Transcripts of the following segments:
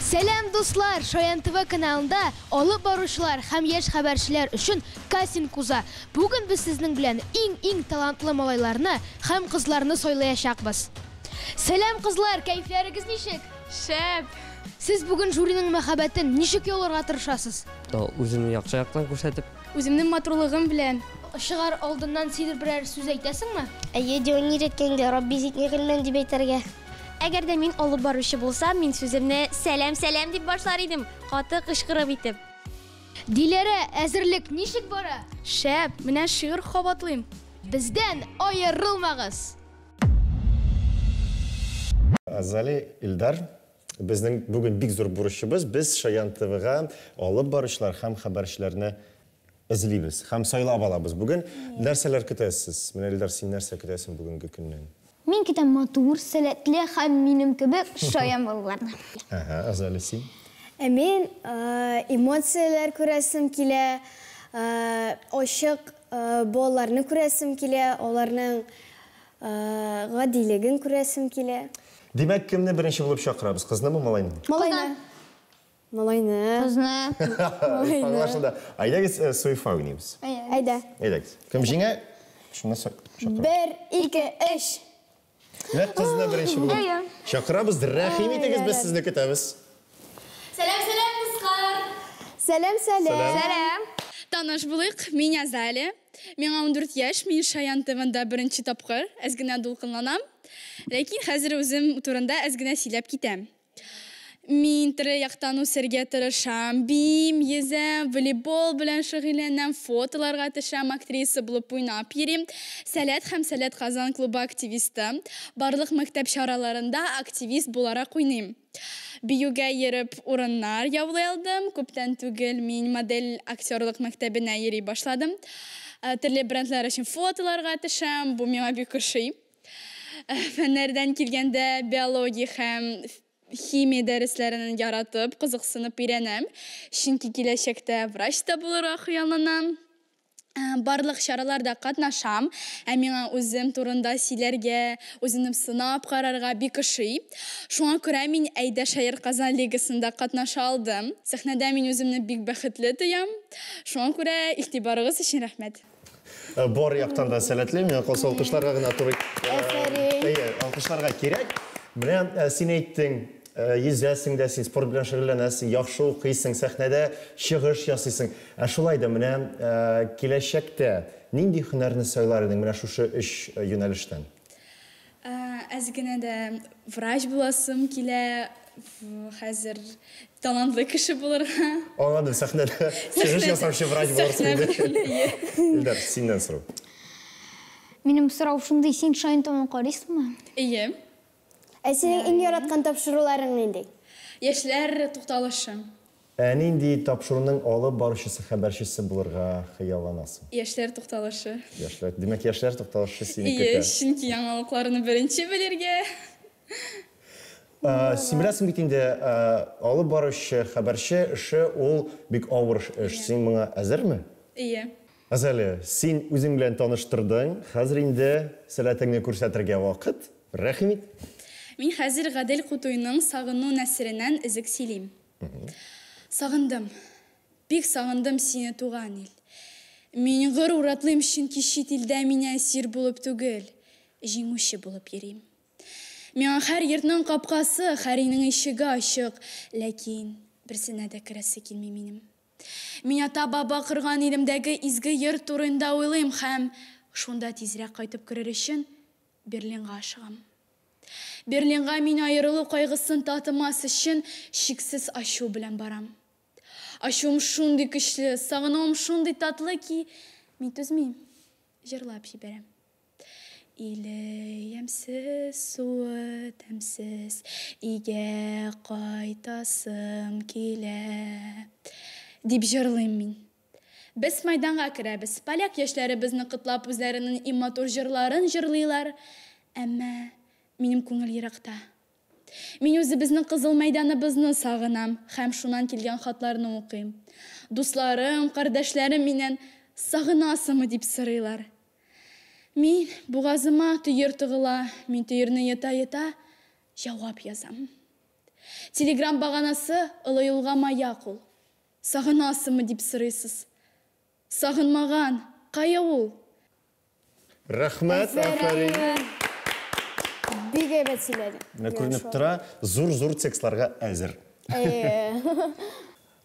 Сәлам, дуслар! Шаян ТВ каналында алып баручылар һәм яшь хәбәрчеләр өчен кастинг уза. Бүген без сезнең белән иң-иң талантлы малайларны һәм кызларны сайлаячакбыз. Сәлам, кызлар! Кәефләрегез ничек? Шәп! Сез бүген жюриның мәхәббәтен ничек яуларга тырышасыз? Үземне яхшы яктан күрсәтеп. Үземнең матурлыгым белән. Чыгар алдыннан син берәр сүз әйтәсеңме? Әйе, Диони өйрәткәнгә, Рабби зидни гыйльмән дип әйтергә. Әгәр дә мин алып баручы булсам, мин сүземне Сәлам, сәлам дип башлар идем, каты кычкырып итеп. Диләрә, әзерлек ничек бара? Шәп! Менә шигырь кабатлыйм. Бездән аерылмагыз! Азали, Илдар, безнең бүген бик зур бурычыбыз, без Шаян ТВга алып баручылар һәм хәбәрчеләрне эзлибез һәм сайлап алабыз. Бүген нәрсәләр көтәсез? Менә, Илдар, син нәрсә көтәсең бүгенге көннән? Мин көтәм матур, сәләтле һәм минем кебек шаян балаларны. Әһә, Азали, син? Ә мин эмоцияләр күрәсем килә, ачык балаларны күрәсем килә, аларның гадилеген күрәсем килә. Димәк, кемне беренче булып чакырабыз? Кызнымы, малайнымы? Малайны. Малайны. Кызны. Аңлашылды. Әйдәгез, суефа уйныйбыз. Әйдә. Әйдәгез. Кем җиңә, шуны чакырабыз. Бер, ике, өч. Менә кызны беренче булып чакырабыз. Рәхим итегез, без сезне көтәбез. Сәлам, сәлам, дуслар! Сәлам, сәлам. Сәлам! Таныш булыйк, мин Азалия. Миңа 14 яшь, мин Шаян ТВнда беренче тапкыр, әз генә дулкынланам. Ләкин хәзер үзем турында әз генә сөйләп китәм. Мин төрле яктан үсәргә тырышам. Биим, йөзәм, волейбол белән шөгыльләнәм, фотоларга төшәм, актриса булып уйнап йөрим. Сәләт һәм Сәләт Казан клубы активисты. Барлык мәктәп чараларында активист буларак уйныйм. Биюгә йөреп урыннар яулый алдым. Күптән түгел мин модель актерлык мәктәбенә йөри башладым. Төрле брендлар өчен фотоларга төшәм. Бу миңа бик ошый. Фәннәрдән килгәндә биология һәм химия дәресләрен яратып, кызыксынып өйрәнәм. Чөнки киләчәктә врач та булырга хыялланам. Барлык чараларда катнашам. Ә миңа үзем турында сөйләргә, үземне сынап карарга бик ошый. Шуңа күрә мин Әйдә Шәер Казан лигасында катнаша алдым. Сәхнәдә мин үземне бик бәхетле тоям. Шуңа күрә игътибарыгыз өчен рәхмәт. Бар яктан да сәләтле, миңа калса алкышларга гына туры. Афәрин. Әйе, алкышларга кирәк. Менә син әйттең, йөзәсең дә, син спорт белән шөгыльләнәсең, яхшы укыйсың, сәхнәдә чыгыш ясыйсың. Ә шулай да менә киләчәктә нинди һөнәрне сайлар идең менә шушы өч юнәлештән? Әз генә дә врач буласым килә, хәзер талантлы кеше булырга. Аңладым, сәхнәдә чыгыш ясаучы врач булырсың инде. Илдар, синнән сорау. Минем сорау шундый, син Шаян ТВны карыйсыңмы? Әйе. Ә синең иң яраткан тапшыруларың нинди? Яшьләр тукталышы. Ә нинди тапшыруның алып баручысы, хәбәрчесе булырга хыялланасың? Яшьләр тукталышы. Яшьләр, димәк, яшьләр тукталышы сине Ие, көтә. чөнки яңалыкларны беренче белергә. Син беләсең бит инде, алып баручы, хәбәрче эше ул бик авыр эш. Син моңа әзерме? Ие. Азалия, син үзең белән таныштырдың. Хәзер инде сәләтеңне күрсәтергә вакыт. Рәхим ит. Мин хәзер Гадел Кутуйның Сагыну нәсереннән өзек сөйлим. Сагындым. Бик сагындым сине, туган ил. Мин горур атлыйм, чөнки чит илдә мин әсир булып түгел, җиңүче булып йөрим. Миңа һәр йортның капкасы, һәр өйнең ишеге ачык, ләкин берсенә дә керәсе килми минем. Мин ата-баба корган илемдәге изге йорт турында уйлыйм һәм шунда тизрәк кайтып керер өчен Берлинга ашыгам. Берлинга мин аерылу кайгысын татымас өчен чиксез ачу белән барам. Ачуым шундый көчле, сагынуым шундый татлы ки, мин түзмим, җырлап җибәрәм. Иле ямьсез, суы тәмсез, өйгә кайтасым килә, дип җырлыйм мин. Без майданга керәбез. Поляк яшьләре безне котлап үзләренең иң матур җырларын җырлыйлар. Әмма минем күңел еракта. Мин үзебезнең Кызыл мәйданыбызны сагынам һәм шуннан килгән хатларны укыйм. Дусларым, кардәшләрем миннән сагынасыңмы дип сорыйлар. Мин бугазыма төер тыгыла, мин төерне йота-йота җавап язам. Телеграм баганасы олы юлга маяк ул. Сагынасыңмы дип сорыйсыз. Сагынмаган, кая ул? Рәхмәт, афәрин. Бик әйбәт сөйләдең. Менә күренеп тора, зур-зур текстларга әзер. Әйе.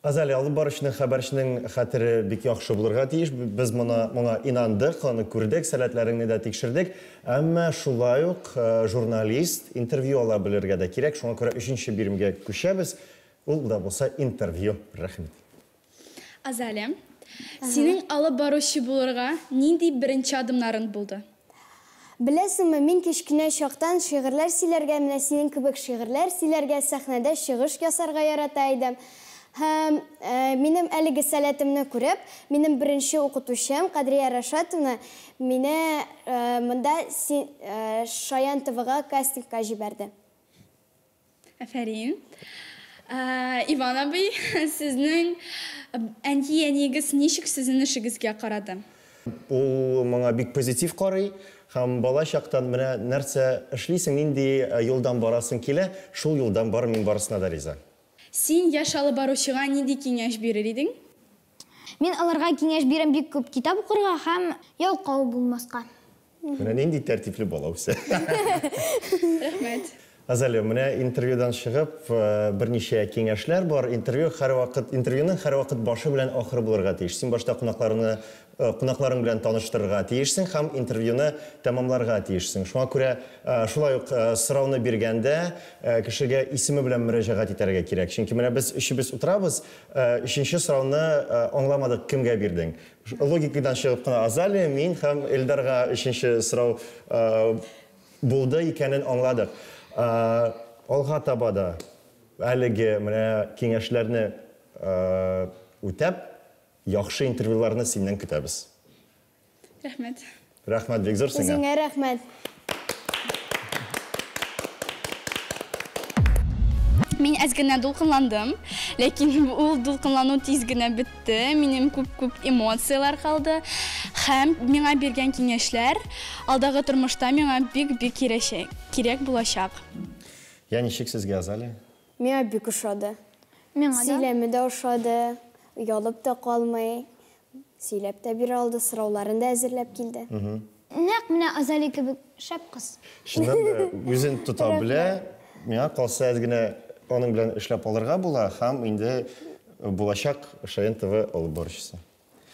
Азалия, алып баручының, хәбәрченең хәтере бик яхшы булырга тиеш. Без моны моңа инандык, аны күрдек, сәләтләреңне дә тикшердек. Әмма шулай ук журналист интервью ала белергә дә кирәк. Шуңа күрә өченче биремгә күчәбез. Ул да булса интервью. Рәхмәт. Азалия, синең алып баручы булырга нинди беренче адымнарың булды? Беләсеңме, мин кечкенә чактан шигырьләр сөйләргә, менә синең кебек шигырьләр сөйләргә, сәхнәдә чыгыш ясарга ярата идем. Һәм минем әлеге сәләтемне күреп, минем беренче укытучым Кадрия Рашатовна мине монда Шаян ТВга кастингка җибәрде. Афәрин. Иван абый, сезнең әнти-әниегез ничек сезнең эшегезгә карады? Ул моңа бик позитив карый һәм бала чактан менә нәрсә эшлисең, нинди юлдан барасың килә, шул юлдан бар, мин барысына да риза. Син яшь алып баручыга нинди киңәш бирер идең? Мин аларга киңәш бирәм бик күп китап укырга һәм ялкау булмаска. Менә нинди тәртипле бала үсә. Рәхмәт. Азалия, менә интервьюдан чыгып, берничә киңәшләр бар. Интервью һәрвакыт, интервьюның һәрвакыт башы белән ахыры булырга тиеш. Син башта кунакларны, кунакларың белән таныштырырга тиешсең һәм интервьюны тәмамларга тиешсең. Шуңа күрә шулай ук сорауны биргәндә кешегә исеме белән мөрәҗәгать итәргә кирәк. Чөнки менә без өчебез утырабыз, өченче сорауны аңламадык, кемгә бирдең. Логикадан чыгып кына Азалия, мин һәм Эльдарга өченче сорау булды икәнен аңладык. Алга таба да әлеге менә киңәшләрне үтәп, яхшы интервьюларны синнән көтәбез. Рәхмәт. Рәхмәт бик зур сиңа. Үзеңә рәхмәт. Мин әз генә дулкынландым, ләкин ул дулкынлану тиз генә бетте. Минем күп-күп эмоцияләр калды һәм миңа биргән киңәшләр алдагы тормышта миңа бик-бик кирәчәк, кирәк булачак. Я ничек сезгә, Азалия? Миңа бик ошады. Миңа да. Сөйләме дә ошады, оялып та калмый, сөйләп тә бирә алды, сорауларын да әзерләп килде. Нәкъ менә Азалия кебек шәп кыз. Чыннан да үзен тота белә. Миңа калса әз генә аның белән эшләп алырга була һәм инде булачак Шаян ТВ алып баручысы.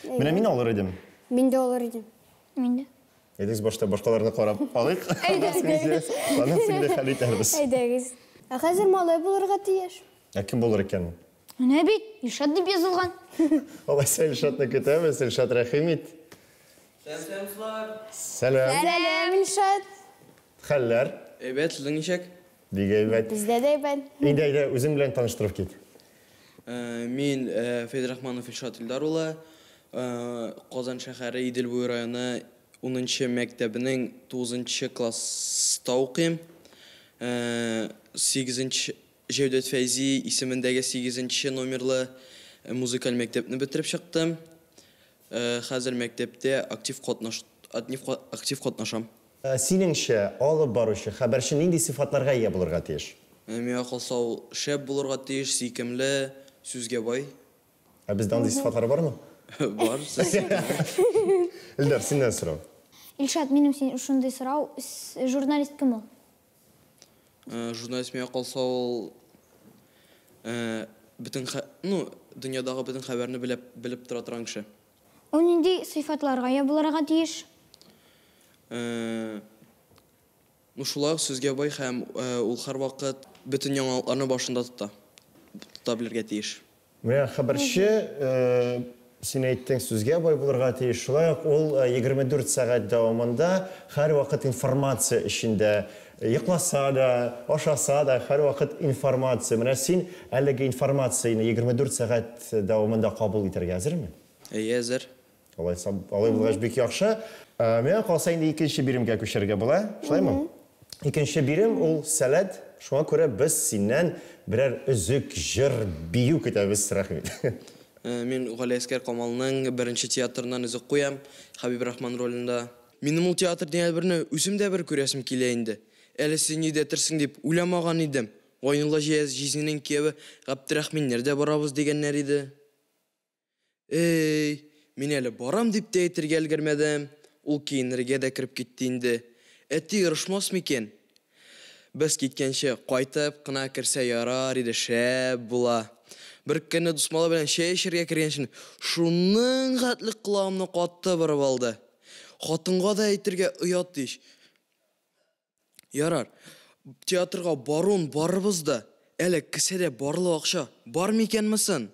Менә мин алыр идем. Мин дә алыр идем. Мин дә. Әйдәгез башта башкаларны карап алыйк. Аннан соң инде хәл итәрбез. Әйдәгез. Ә хәзер малай булырга тиеш. Ә кем булыр икән? Менә бит, Илшат дип язылган. Алайса Илшатны көтәбез. Илшат, рәхим ит. Сәлам, сәлам. Сәлам. Сәлам, Илшат. Хәлләр? Әйбәт, сезнең ничек? Бик әйбәт. Бездә дә әйбәт. Инде әйдә, үзең белән таныштырып кит. Мин Фәйзрахманов Илшат Илдар улы, Казан шәһәре Идел буе районы 10нчы мәктәбенең 9нчы класста укыйм. 8нче Җәүдәт Фәйзи исемендәге 8нче номерлы музыкаль мәктәпне бетереп чыктым. Хәзер мәктәптә актив катнаш, актив катнашам. Синеңчә, алып баручы хәбәрче нинди сыйфатларга ия булырга тиеш? Миңа калса, ул шәп булырга тиеш, сөйкемле, сүзгә бай. Ә бездә андый сыйфатлар бармы? Бар, сез. Эльдар, синнән сорау. Илшат, минем син шундый сорау, журналист кем ул? Журналист миңа калса, ул бөтен, ну, дөньядагы бөтен хәбәрне белеп, белеп тора торган кеше. Ул нинди сыйфатларга ия булырга тиеш? Ну, шулай ук сүзгә бай һәм ул һәрвакыт бөтен яңалыкларны башында тота. Тота белергә тиеш. Менә хәбәрче, син әйттең, сүзгә бай булырга тиеш. Шулай ук ул 24 сәгать дәвамында һәрвакыт информация эчендә. Йокласа да, ашаса да, һәрвакыт информация. Менә син әлеге информацияне 24 сәгать дәвамында кабул итәргә әзерме? Әйе, әзер. Алайса, алай булгач бик яхшы. Миңа калса инде икенче биремгә күчәргә була, шулаймы? Икенче бирем ул сәләт. Шуңа күрә без синнән берәр өзек җыр, бию көтәбез, рәхмәт. Мин Галиәсгар Камалның беренче театрыннан өзек куям, Хәбиб Рахман ролендә. Минем ул театр дигән берне үзем дә бер күрәсем килә инде. Әле син нидәтерсең дип уйламаган идем. Гайнулла җизнинең кияве Габдерәхминнәр дә барабыз дигәннәр иде. Эй, мин әле барам дип тә әйтергә өлгермәдем, ул киенергә дә кереп китте инде. Әти орышмас микән? Без киткәнче кайтып кына керсә ярар иде, шәп була. Бер көнне дусмалы белән чәй эчәргә кергәнчен шуның хәтле колагымны катты борып алды. Хатынга да әйтергә оят ич. Ярар, театрга баруын барырбыз да, әле кесәдә барлык акча бар микәнме сон?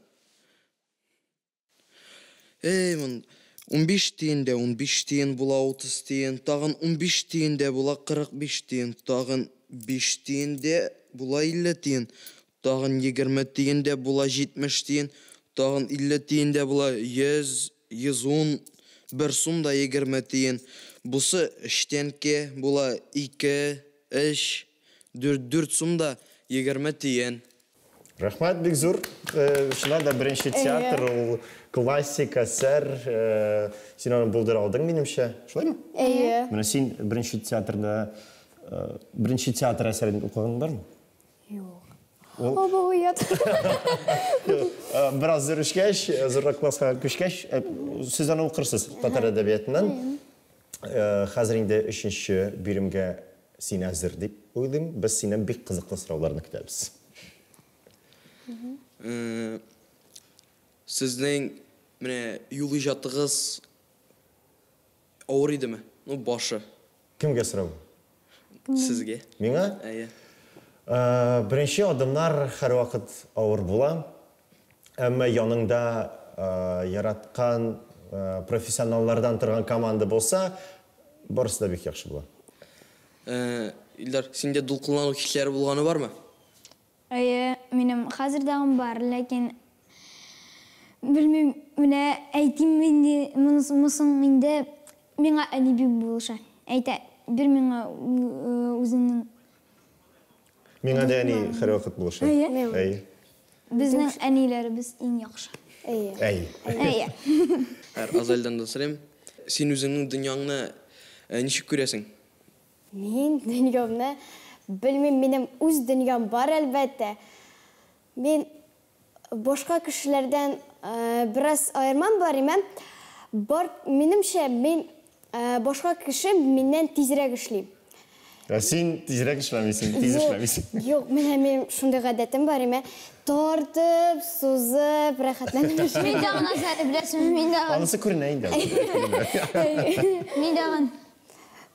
Эй, мон 15 тиен дә 15 тиен була 30 тиен, тагын 15 тиен дә була 45 тиен, тагын 5 тиен дә була 50 тиен, тагын 20 тиен дә була 70 тиен, тагын 50 тиен дә була 100, 110, бер сум да 20 тиен. Бусы өч тәнкә була 2, 3, 4, 4 сум да 20 тиен. Рәхмәт бик зур. Чыннан да беренче театр ул классик әсәр. Син аны булдыра алдың, минемчә. Шулаймы? Әйе. Менә син беренче театрда беренче театр әсәрен укыганың бармы? Юк. Ул О, бу оят. Бераз зур үскәч, зуррак класска күчкәч, сез аны укырсыз татар әдәбиятыннан. Хәзер инде өченче биремгә син әзер дип уйлыйм. Без синнән бик кызыклы сорауларны көтәбез. Сезнең менә юл иҗатыгыз авыр идеме? Ну, башы. Кемгә сорау? Сезгә. Миңа? Әйе. Беренче адымнар һәрвакыт авыр була. Әмма яныңда яраткан профессионаллардан торган команда булса, барысы да бик яхшы була. Илдар, синдә дулкынлану хисләре булганы бармы? Әйе, минем хәзер дә бар, ләкин белмим, менә әйтим инде, монысын инде миңа әни бик булыша. Әйтә, бир миңа үзеңнең. Миңа да әни һәрвакыт булыша. Әйе. Безнең әниләребез иң яхшы. Әйе. Әйе. Әйе. Азальдан да сорыйм. Син үзеңнең дөньяңны ничек күрәсең? Мин дөньямны белмим, минем үз дөньям бар, әлбәттә. Мин башка кешеләрдән бераз аермам бар, имәм. Бар, минемчә, мин башка кеше миннән тизрәк эшли. Ә син тизрәк эшләмисең, тиз эшләмисең. Юк, менә минем шундый гадәтем бар, имә. Тартып, сузып, рәхәтләнеп эшлим. Мин дә гына сәне беләсеңме, мин дә. Анысы күренә инде. Мин дә гына.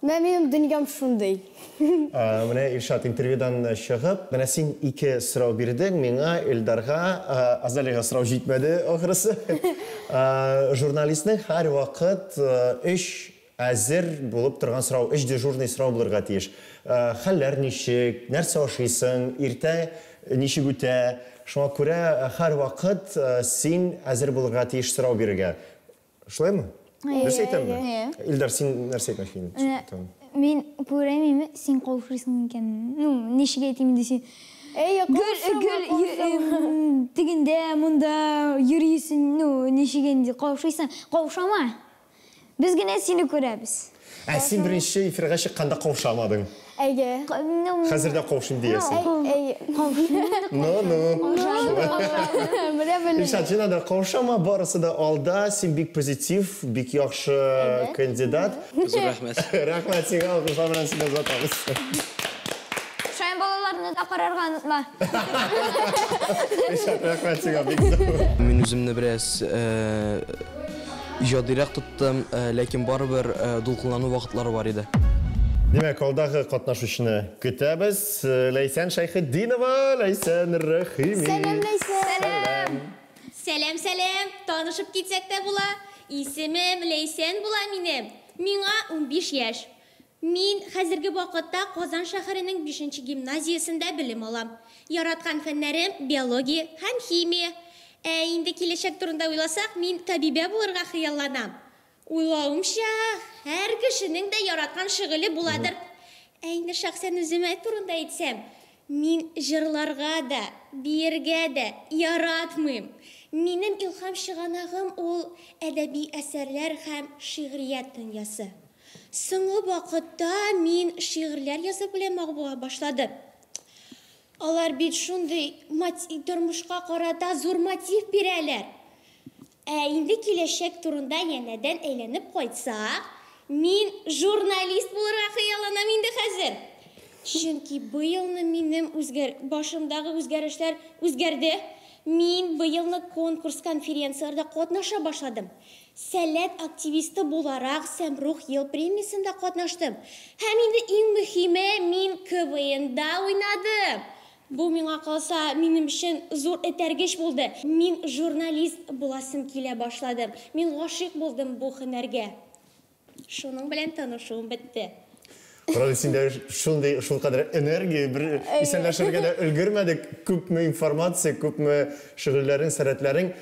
Менә минем дөньям шундый. Менә Илшат, интервьюдан чыгып, менә син ике сорау бирдең миңа, Илдарга, Азалиягә сорау җитмәде ахрысы. Журналистның һәрвакыт өч әзер булып торган сорау, өч дежурный сорау булырга тиеш. Хәлләр ничек, нәрсә ашыйсың, иртә ничек үтә. Шуңа күрә һәрвакыт син әзер булырга тиеш сорау бирергә. Шулаймы? Дөрес әйтәмме? Илдар, син нәрсә әйтмәкче идең? Мин күрәм име, син каушыйсың икән. Ну, ничек әйтим инде син? Әйе, Гел, гел, тегендә, монда йөрисең, ну, ничек инде каушыйсың? Каушама. Без генә сине күрәбез. Ә син беренче эфирга чыкканда каушамадың. Әйе. Хәзер дә каушыйм диясең. Әйе. Ну, ну. Менә белем. Илшат, чыннан да каушама, барысы да алда, син бик позитив, бик яхшы кандидат. Зур рәхмәт. Рәхмәт сиңа, алкышлар белән сине озатабыз. Шаян балаларны да карарга онытма. Илшат, рәхмәт сиңа бик зур. Мин үземне бераз иҗадирәк тоттым, ләкин барыбер дулкынлану вакытлары бар иде. Димәк, алдагы катнашучыны көтәбез. Ләйсән Шәйхетдинова, Ләйсән Рәхими. Сәлам, Ләйсән. Сәлам. Сәлам, сәлам. Танышып китсәк тә була. Исемем Ләйсән була минем. Миңа 15 яшь. Мин хәзерге вакытта Казан шәһәренең 5 гимназиясендә белем алам. Яраткан фәннәрем биология һәм химия. Ә инде киләчәк турында уйласак, мин табибә булырга хыялланам. Уйлавымча, һәр кешенең дә яраткан шөгыле буладыр. Ә инде шәхсән үземә турында әйтсәм, мин җырларга да, биергә дә яратмыйм. Минем илһам чыганагым ул әдәби әсәрләр һәм шигърият дөньясы. Соңгы вакытта мин шигырьләр язып белән мавыга башладым. Алар бит шундый тормышка карата зур мотив бирәләр. Ә инде киләчәк турында янәдән әйләнеп кайтсак, мин журналист булырга хыялланам инде хәзер. Чөнки быелны минем үзгәр башымдагы үзгәрешләр үзгәрде. Мин быелны конкурс конференцияләрдә катнаша башладым. Сәләт активисты буларак Сәмрух ел премиясендә катнаштым. Һәм инде иң мөһиме, мин КВНда уйнадым. Бу миңа калса, минем өчен зур этәргеч булды. Мин журналист буласым килә башлады. Мин гашыйк булдым бу һөнәргә. Шуның белән танышуым бетте. Правда, синдә шундый шулкадәр энергия, бер исәнләшергә дә өлгермәдек. Күпме информация, күпме шөгыльләрең, сәләтләрең.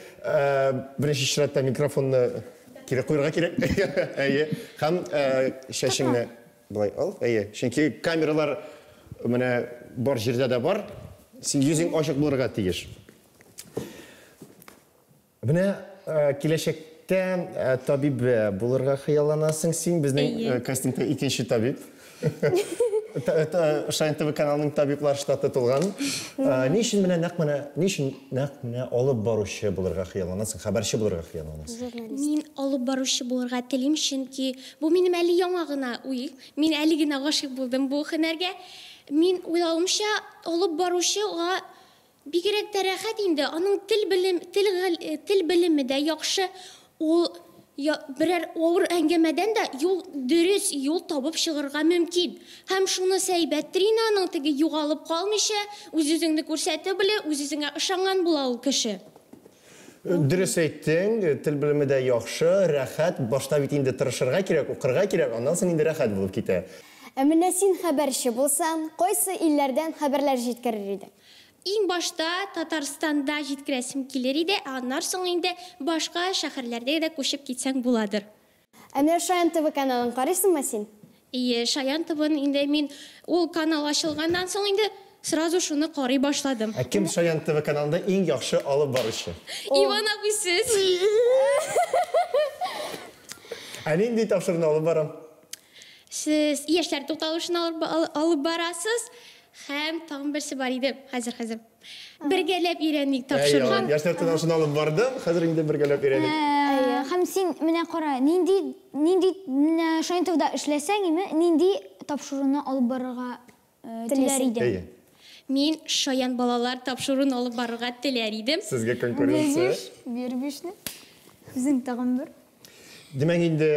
Беренче чиратта микрофонны кире куярга кирәк. Әйе. Һәм чәчеңне былай ал. Әйе. Чөнки камералар менә бар җирдә дә бар. Син йөзең ачык булырга тиеш. Менә киләчәктә табиб булырга хыялланасың син. Безнең кастингта икенче табиб. Шаян ТВ каналының табиблар штаты тулган. Ни өчен менә нәкъ менә, ни өчен нәкъ менә алып баручы булырга хыялланасың, хәбәрче булырга хыялланасың? Мин алып баручы булырга телим, чөнки бу минем әле яңа гына уй. Мин әле генә гашыйк булдым бу һөнәргә. Мин уйлавымча, алып баручыга бигрәк тә рәхәт инде. Аның тел белем, тел, тел белеме дә яхшы. Ул берәр авыр әңгәмәдән дә юл дөрес юл табып чыгарга мөмкин. Һәм шунысы әйбәттер инде аның теге югалып калмыйча, үз-үзеңне күрсәтә белә, үз-үзеңә ышанган була ул кеше. Дөрес әйттең, тел белеме дә яхшы, рәхәт. Башта бит инде тырышырга кирәк, укырга кирәк, аннан соң инде рәхәт булып китә. Ә менә син хәбәрче булсаң, кайсы илләрдән хәбәрләр җиткерер идең? Иң башта Татарстанда җиткерәсем килер иде, ә аннан соң инде башка шәһәрләргә дә күчеп китсәң буладыр. Ә менә Шаян ТВ каналын карыйсыңмы син? Ие, Шаян ТВны инде мин ул канал ачылганнан соң инде сразу шуны карый башладым. Ә кем Шаян ТВ каналында иң яхшы алып баручы? Иван абый сез. Ә нинди тапшыруны алып барам? Сез яшьләр тукталышын алып барасыз. Һәм тагын берсе бар иде. Хәзер, хәзер. Бергәләп өйрәник тапшыруын. Яшьләр тукталышын алып бардым, хәзер инде бергәләп өйрәник. Һәм син менә кара, нинди нинди менә Шаян ТВда эшләсәң, име, нинди тапшыруны алып барырга теләр идең? Мин Шаян балалар тапшыруын алып барырга теләр идем. Сезгә конкуренция. Бир бишне. Безнең тагын бер. Димәк, инде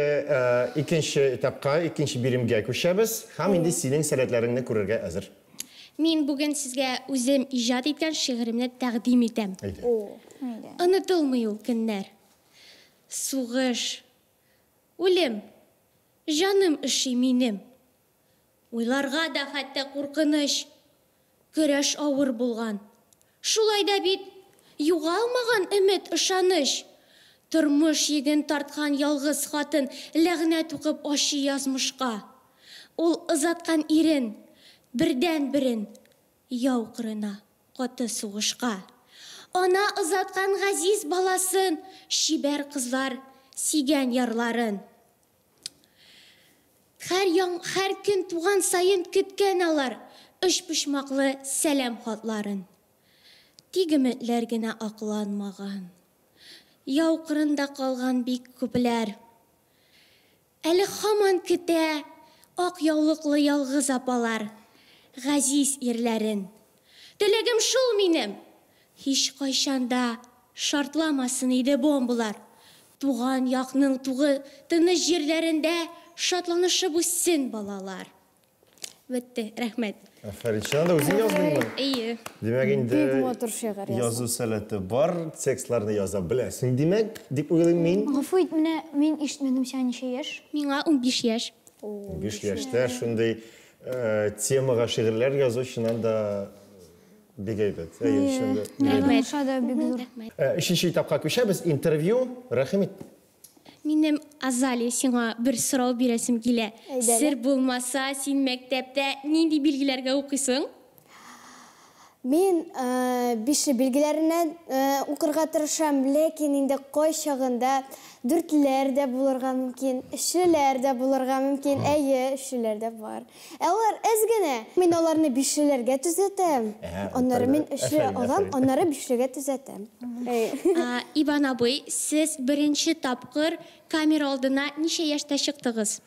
икенче этапка, икенче биремгә күчәбез һәм инде синең сәләтләреңне күрергә әзер. Мин бүген сезгә үзем иҗат иткән шигыремне тәкъдим итәм. Онытылмый ул көннәр. Сугыш, үлем, җаным өши минем. Уйларга да хәтта куркыныч. Көрәш авыр булган. Шулай да бит югалмаган өмет, ышаныч. Тормыш йөген тарткан ялгыз хатын ләгънәт укып ачы язмышка. Ул озаткан ирен, бердән берен яу кырына, каты сугышка. Ана озаткан газиз баласын, чибәр кызлар сөйгән ярларын. Һәр яң, һәр көн туган саен көткән алар өчпочмаклы сәлам хатларын. Тик өметләр генә акланмаган. Яу кырында калган бик күпләр. Әле һаман көтә ак яулыклы ялгыз апалар газиз ирләрен. Теләгем шул минем. Һич кайчан да шартламасын иде бомбалар. Туган якның тугы тыныч җирләрендә шатланышып үссен балалар. Бетте, рәхмәт. Афәрин, чыннан да үзең яздыңмы? Әйе. Димәк, инде Бик матур шигырь язган. язу сәләте бар, текстларны яза беләсең, димәк, дип уйлыйм мин. Гафу ит, менә мин ишетмәдем, сиңа ничә яшь? Миңа 15 яшь. 15 яшьтә шундый темага шигырьләр язу чыннан да бик әйбәт. Әйе, чыннан да бик әйбәт. Рәхмәт. Да бик зур. Өченче этапка күчәбез. Интервью. Рәхим ит. Минем Азалия сиңа бер сорау бирәсем килә. Әйдә. Сер булмаса, син мәктәптә нинди билгеләргә укыйсың? Мин бишле билгеләреннән укырга тырышам, ләкин инде кайчагында дүртлеләр дә булырга мөмкин, өчлеләр дә булырга мөмкин. Әйе, өчлеләр дә бар. Ә алар әз генә. Мин аларны бишлеләргә төзәтәм. Аннары мин өчле алам, аннары бишлегә төзәтәм. Иван абый, сез беренче тапкыр камера алдына ничә яшьтә чыктыгыз?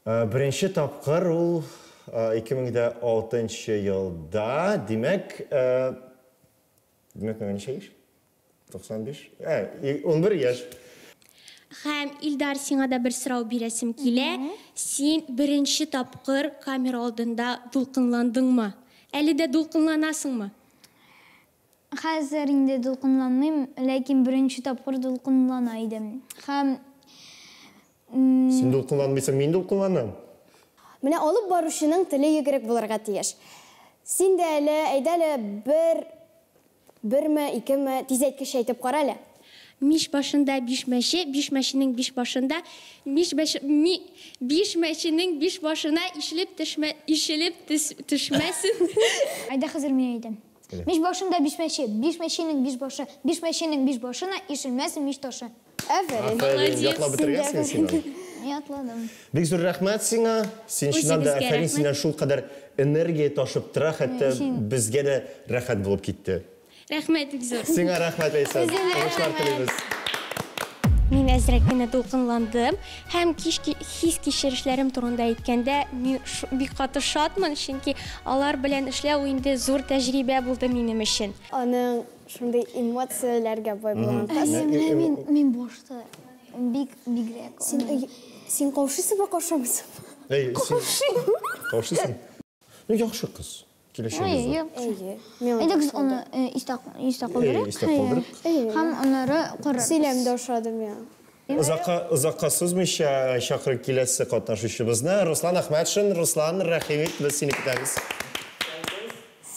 Беренче тапкыр ул 2006 елда, димәк, димәк, миңа ничә яшь? 95? 11 яшь. Һәм, Илдар, сиңа да бер сорау бирәсем килә. Син беренче тапкыр камера алдында дулкынландыңмы? Әле дә дулкынланасыңмы? Хәзер инде дулкынланмыйм, ләкин беренче тапкыр дулкынлана идем. Һәм Син дулкынланмыйсың, мин дулкынланам. Менә алып баручының теле йөгерек булырга тиеш. Син дә әле, әйдә әле, бер, берме, икеме, тизәйткеч әйтеп кара әле. Мич башында биш мәче, биш мәченең биш башында, биш мәче, ми, биш мәченең биш башына ишелеп төшмә, ишелеп төс, төшмәсен. Әйдә хәзер мин әйтәм. Мич башында биш мәче, биш мәченең биш башы, биш мәченең биш башына ишелмәсен мич ташы. Афәрин. Афәрин, ятлап бетергәнсең син аны. Ятладым. Бик зур рәхмәт сиңа. Син чыннан да афәрин, синнән шулкадәр энергия ташып тора, хәтта безгә дә рәхәт булып китте. Рәхмәт бик зур. Сиңа рәхмәт, Ләйсән. Уңышлар телибез. Мин әзрәк кенә дулкынландым һәм хис-кичерешләрем турында әйткәндә, мин бик каты шатмын, чөнки алар белән эшләү инде зур тәҗрибә булды минем өчен. Аның шундый эмоцияләргә бай булган кыз. Менә мин, мин башта бик бигрәк. Син, син каушыйсыңмы, каушамыйсыңмы? Әй, син каушыйсың. Ну, яхшы кыз. Киләчәге зур. Әйе. Әйдәгез аны истә истә калдырыйк. Истә калдырыйк. Һәм аннары карарбыз. Сөйләм дә ошады миңа. Озакка озакка сузмыйча чакырып киләсе катнашучыбызны Руслан Әхмәтшин. Руслан, рәхим ит, без сине көтәбез.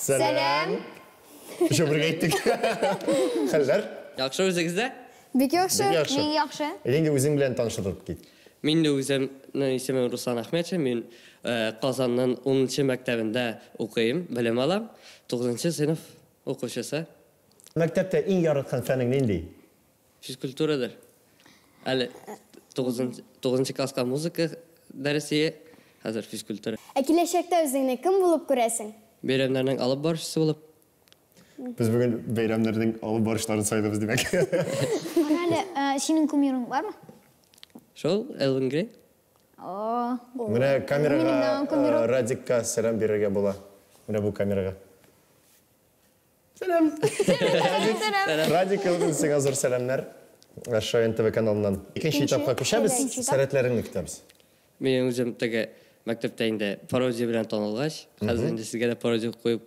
Сәлам. Өчәү бергә әйттек. Хәлләр? Яхшы, үзегездә? Бик яхшы. Бик яхшы. Бик яхшы. Әйдә инде үзең белән таныштырып кит. Мин дә үземнең исемем Руслан Әхмәтшин. Мин Казанның унынчы мәктәбендә укыйм, белем алам. Тугызынчы сыйныф укучысы. Мәктәптә иң яраткан фәнең нинди? Физкультурадыр. Әле тугызынчы класска музыка дәресе, хәзер физкультура. Ә киләчәктә үзеңне кем булып күрәсең? Бәйрәмнәрнең алып баручысы булып. Без бүген бәйрәмнәрнең алып баручыларын сайлыйбыз, димәк. Кара әле, синең кумирың бармы? Шул, Элвин Грей. О. Менә камерага Радикка сәлам бирергә була. Менә бу камерага. Сәлам. Радик, сиңа зур сәламнәр. Шаян ТВ каналыннан. Икенче этапка күчәбез, сәләтләреңне көтәбез. Мин үзем теге мәктәптә инде пародия белән танылгач, хәзер инде сезгә дә пародия куеп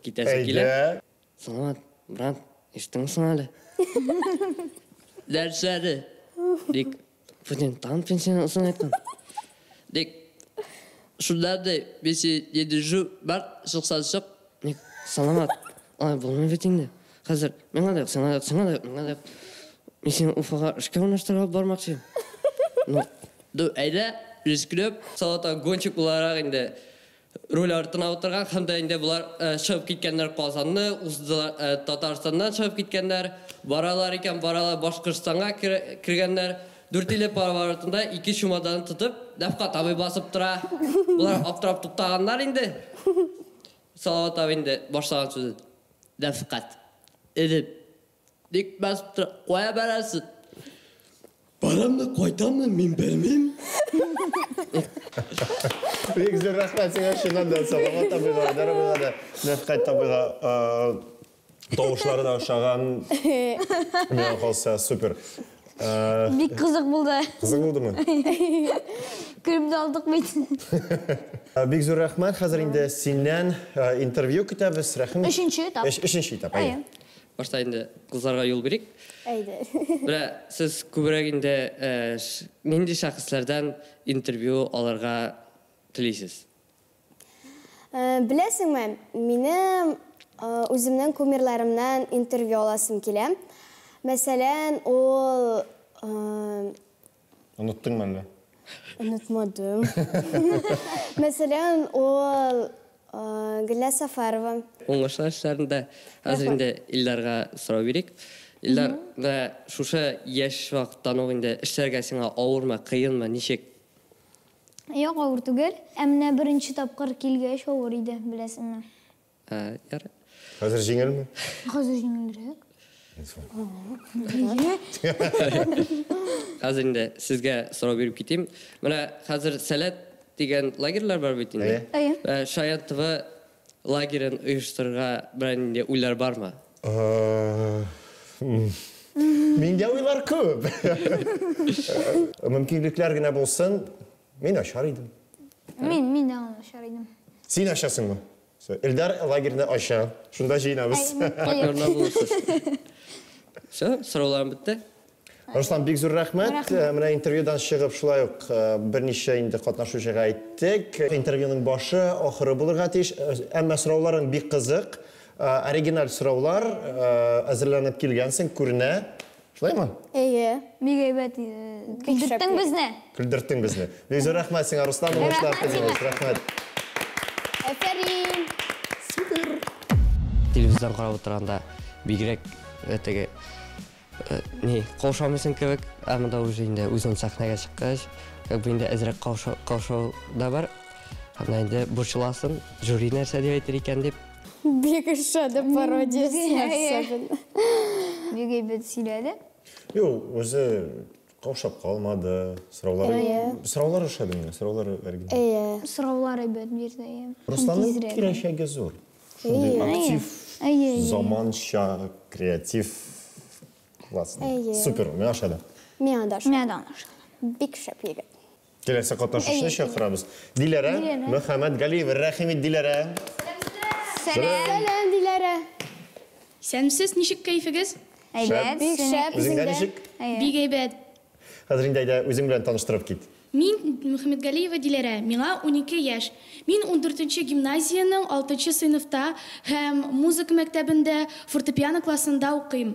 китәсе килә. Саламат, брат, ишеттеңме соң әле? Нәрсәне? Дик, Путин тагын пенсияне озынайткан. Дик, шунда да мин сине не держу, бар, чыксаң чык. Ник, Саламат, алай булмый бит инде. Хәзер миңа да юк, сиңа да юк, сиңа да юк, миңа да юк. Мин сине Уфага эшкә урнаштырып алып бармакчы. Ну, ну, әйдә, рискнем. Салават гонщик буларак инде руль артына утырган һәм дә инде болар чыгып киткәннәр Казанны, уздылар, Татарстаннан чыгып киткәннәр. Баралар икән, баралар Башкортстанга кергәннәр. Дүртөйле поворотында ике чемодан тотып, Нәфкать абый басып тора. Болар аптырап туктаганнар инде. Салават абый инде башлаган сүзен. Нәфкать, энем, ник басып тора, кая барасың? Бараммы, кайтаммы, мин белмим. Бик зур рәхмәт сиңа, чыннан да, Салават абыйга, Айдар абыйга да, Нәфкать абыйга тавышлары да ошаган. Миңа калса, супер. Бик кызык булды. Кызык булдымы? Көлеп дә алдык бит. Бик зур рәхмәт. Хәзер инде синнән интервью көтәбез. Рәхим ит. Өченче этап. Өченче этап, әйе. Башта инде кызларга юл бирик. Әйдә. Менә сез күбрәк инде нинди шәхесләрдән интервью алырга телисез? Беләсеңме, минем үземнең кумирларымнан интервью аласым килә. Мәсәлән, ул Оныттыңмы әллә? Онытмадым. Мәсәлән, ул Гөлназ Сафарова. Уңышлар эшләрендә. Хәзер инде Илдарга сорау бирик. Илдар, менә шушы яшь вакыттан ук инде эшләргә сиңа авырмы, кыенмы, ничек? Юк, авыр түгел. Ә менә беренче тапкыр килгәч авыр иде, беләсеңме? Ярар. Хәзер җиңелме? Хәзер җиңелрәк. Хәзер инде сезгә сорау биреп китим. Менә хәзер Сәләт дигән лагерьлар бар бит инде. Әйе. Шаян ТВ лагерен оештырырга берәр нинди уйлар бармы? Миндә уйлар күп. Мөмкинлекләр генә булсын, мин ачар идем. Мин дә аны ачар идем. Син ачасыңмы? Эльдар лагерьны ача. Шунда җыенабыз. Партнерлар булырсыз. Все, сорауларым бетте. Руслан, бик зур рәхмәт. Менә интервьюдан чыгып, шулай ук берничә инде катнашучыга әйттек. Интервьюның башы, ахыры булырга тиеш. Әмма сорауларың бик кызык. Оригиналь сораулар әзерләнеп килгәнсең, күренә. Шулаймы? Әйе. Бик әйбәт. Көлдерттең безне. Көлдерттең безне. Бик зур рәхмәт сиңа, Руслан, уңышлар телибез. Рәхмәт. Афәрин. Супер. Телевизордан карап утырганда бигрәк теге ни, каушамыйсың кебек, ә монда уже инде үзең сәхнәгә чыккач, как бы инде әзрәк каушау да бар. Һәм инде борчыласың, жюри нәрсә дип әйтер икән дип. Бик ошады пародиясе особенно. Бик әйбәт сөйләде. Юк, үзе каушап калмады. Сораулар, сораулар ошады миңа, сораулар оригиналь. Әйе. Сораулар әйбәт бирде, әйе. Русланның киләчәге зур. Шундый актив, заманча, креатив, классный. Супер, миңа ошады. Миңа да ошады. Миңа да ошады. Бик шәп егет. Киләсе катнашучыны чакырабыз. Диләрә Мөхәммәтгалиева. Рәхим ит, Диләрә. Сәлам. Сәлам, Диләрә. Исәнмесез, ничек кәефегез? Әйбәт. Бик шәп. Үзеңдә ничек? Бик әйбәт. Хәзер инде әйдә үзең белән таныштырып кит. Мин Мөхәммәтгалиева Диләрә, миңа 12 яшь. Мин 14нче гимназиянең 6нчы сыйныфта һәм музыка мәктәбендә фортепиано классында укыйм.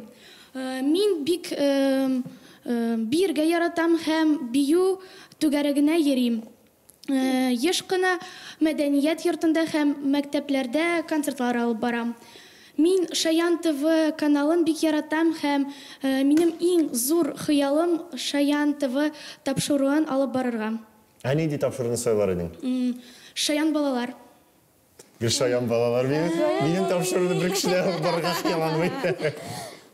Мин бик биергә яратам һәм бию түгәрәгенә йөрим. Еш кына мәдәният йортында һәм мәктәпләрдә концертлар алып барам. Мин Шаян ТВ каналын бик яратам һәм минем иң зур хыялым Шаян ТВ тапшыруын алып барырга. Ә нинди тапшыруны сайлар идең? Шаян балалар. Гел шаян балалар. Минем тапшыруны бер кеше дә алып барырга хыялланмый.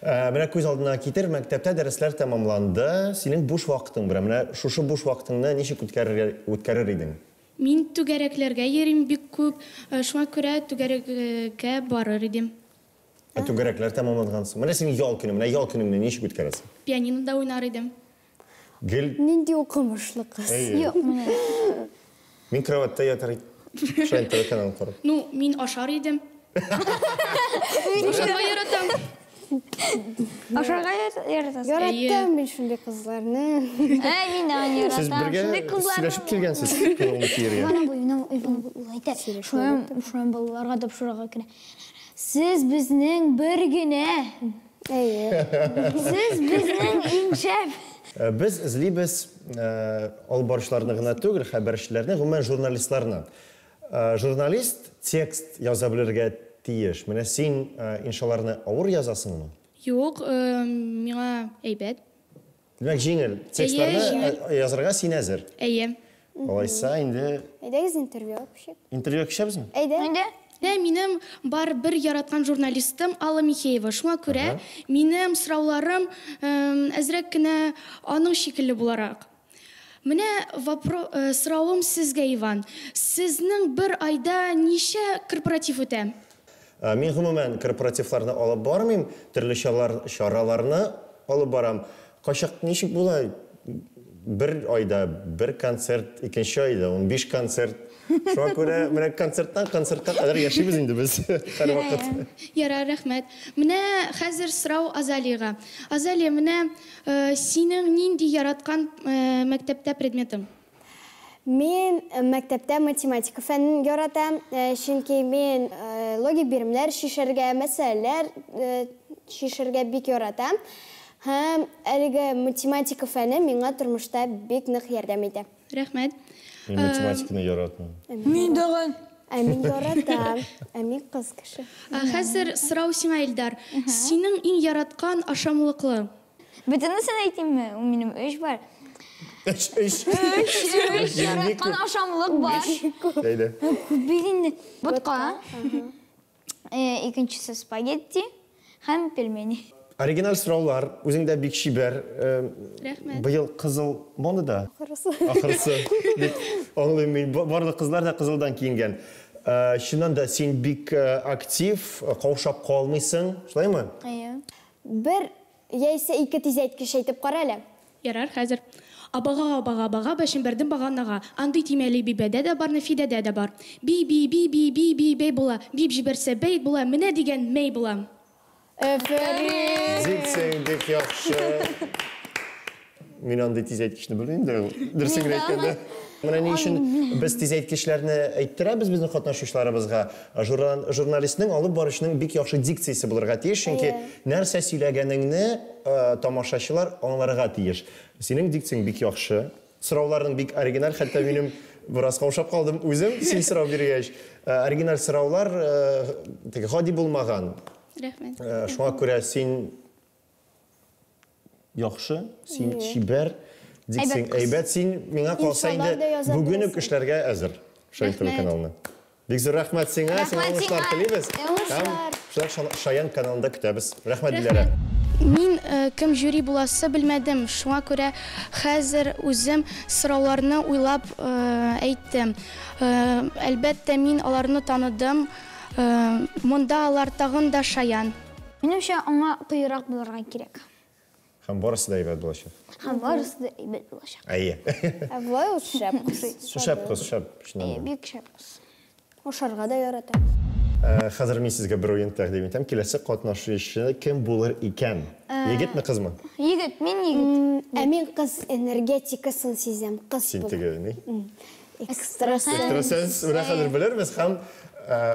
Менә күз алдына китер, мәктәптә дәресләр тәмамланды, синең буш вакытың бар. Менә шушы буш вакытыңны ничек үткәрер идең? Мин түгәрәкләргә йөрим бик күп, шуңа күрә түгәрәккә барыр идем. Ә түгәрәкләр тәмамлангансың. Менә синең ял көне, менә ял көнеңне ничек үткәрәсең? Пианинода уйнар идем. Гел Нинди укымышлы кыз. Юк, менә. Мин кроватьта ятар идем. Шаян ТВ каналын карап. Ну, мин ашар идем. Ашарга яратам. Ашарга яратасың? Яраттым мин шундый кызларны. Әй, мин дә аны яратам. Сез бергә сөйләшеп килгәнсез, кулыңны киергә. Ивана бу, Ивана бу, ул әйтә. Шулай балаларга тапшырырга керә. Сез безнең бер генә. Әйе. Сез безнең иң шәп. Без эзлибез алып баручыларны гына түгел, хәбәрчеләрне, гомумән журналистларны. Журналист текст яза белергә тиеш. Менә син иншаларны авыр язасыңмы? Юк, миңа әйбәт. Димәк, җиңел. Текстларны язарга син әзер. Әйе. Алайса инде Әйдәгез интервью күчик. Интервью күчәбезме? Әйдә. Әйдә. Менә минем бар бер яраткан журналистым Алла Михеева. Шуңа күрә минем сорауларым әзрәк кенә аның шикелле буларак. Менә соравым сезгә, Иван. Сезнең бер айда ничә корпоратив үтә? Мин гомумән корпоративларны алып бармыйм, төрле чараларны алып барам. Кайчак ничек була? Бер айда бер концерт, икенче айда 15 концерт. Шуңа күрә менә концерттан концертка кадәр яшибез инде без һәрвакыт. Ярар, рәхмәт. Менә хәзер сорау Азалиягә. Азалия, менә синең нинди яраткан мәктәптә предметың? Мин мәктәптә математика фәнен яратам, чөнки мин логик биремнәр чишәргә, мәсьәләләр чишәргә бик яратам. Һәм әлеге математика фәне миңа тормышта бик нык ярдәм итә. Рәхмәт. Мин математиканы яратмыйм. Мин дагын. Ә мин яратам. Ә мин кыз кеше. Хәзер сорау сиңа, Илдар. Синең иң яраткан ашамлыклы? Бөтенесен әйтимме? Минем өч бар. Өч, өч. Өч яраткан ашамлык бар. Әйдә. Күп бит инде. Ботка. Икенчесе спагетти һәм пельмени. Оригиналь сораулар, үзең дә бик чибәр. Рәхмәт. Быел кызыл модада. Ахырысы. Ахырысы. Дип аңлыйм мин. Барлык кызлар да кызылдан киенгән. Чыннан да син бик актив, каушап калмыйсың, шулаймы? Әйе. Бер яисә ике тизәйткеч әйтеп кара әле. Ярар, хәзер. Абага, абага, абага, бәшем бәрдем баганага. Андый тимәли бибәдә дә бар, Нәфидәдә дә бар. Би, би, би, би, би, би, бәй була. Бип җибәрсә бәй була, менә дигән мәй була. Әфәрин! Дикцияң бик яхшы. Мин андый тизәйткечне белмим дә, дөресен генә әйткәндә. Менә ни өчен без тизәйткечләрне әйттерәбез безнең катнашучыларыбызга. Журналистның, алып баручының бик яхшы дикциясе булырга тиеш, чөнки нәрсә сөйләгәнеңне тамашачылар аңларга тиеш. Синең дикцияң бик яхшы. Сорауларың бик оригиналь, хәтта минем бераз каушап калдым үзем син сорау биргәч. Оригиналь сораулар теге гади булмаган. Рәхмәт. Шуңа күрә син яхшы, син чибәр, дикцияң әйбәт, син миңа калса инде бүген үк эшләргә әзер. Шаян ТВ каналына. Бик зур рәхмәт сиңа, сиңа уңышлар телибез. Һәм шулай Шаян каналында көтәбез. Рәхмәт, Диләрә. Мин кем жюри буласы белмәдем, шуңа күрә хәзер үзем сорауларны уйлап әйттем. Әлбәттә, мин аларны таныдым. Монда алар тагын да шаян. Минемчә, аңа кыюрак булырга кирәк. Һәм барысы да әйбәт булачак. Һәм барысы да әйбәт булачак. Әйе. Ә болай ул шәп кыз. Шәп кыз, шәп. Әйе, бик шәп кыз. Ашарга да ярата. Хәзер мин сезгә бер уен тәкъдим итәм. Киләсе катнашучы кем булыр икән? Егетме, кызмы? Егет, мин егет. Ә мин кыз энергетикасын сизәм, кыз Син теге ни? Экстрасенс. Экстрасенс. Менә хәзер белербез һәм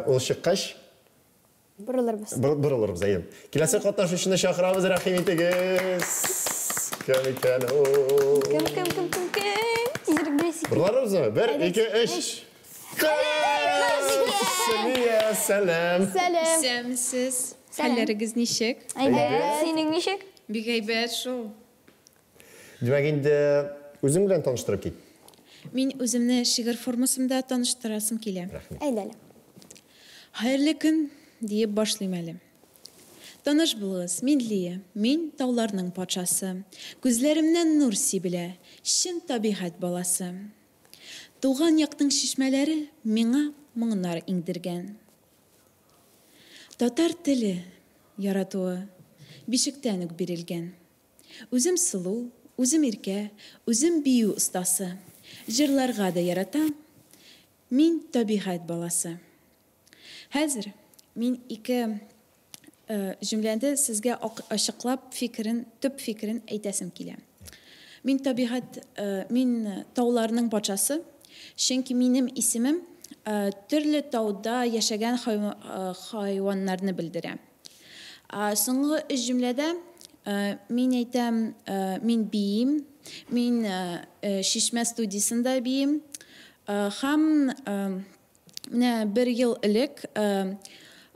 ул чыккач борылырбыз. Борылырбыз, әйе. Киләсе катнашучыны чакырабыз, рәхим итегез. Кем икән ул? Кем, кем, кем, кем, кем? Тизрәк беләсең. Борылырбызмы? 1, 2, 3. Сәлия, сәлам. Сәлам. Исәнмесез. Хәлләрегез ничек? Әйбәт. Синең ничек? Бик әйбәт шул. Димәк, инде үзең белән таныштырып кит. Мин үземне шигырь формасында таныштырасым килә. Әйдә әле. Хәерле көн диеп башлыйм әле. Таныш булыгыз, мин Лия, мин тауларның патшасы. Күзләремнән нур сибелә, чын табигать баласы. Туган яктың чишмәләре миңа моңнар иңдергән. Татар теле яратуы бишектән үк бирелгән. Үзем сылу, үзем иркә, үзем бию остасы. Җырларга да яратам, мин табигать баласы. Хәзер мин ике җөмләдә сезгә ачыклап фикерен, төп фикерен әйтәсем килә. Мин табигать, мин тауларның патшасы, чөнки минем исемем төрле тауда яшәгән хайваннарны белдерә. Соңгы өч җөмләдә мин әйтәм, мин биим, мин Чишмә студиясендә биим һәм менә бер ел элек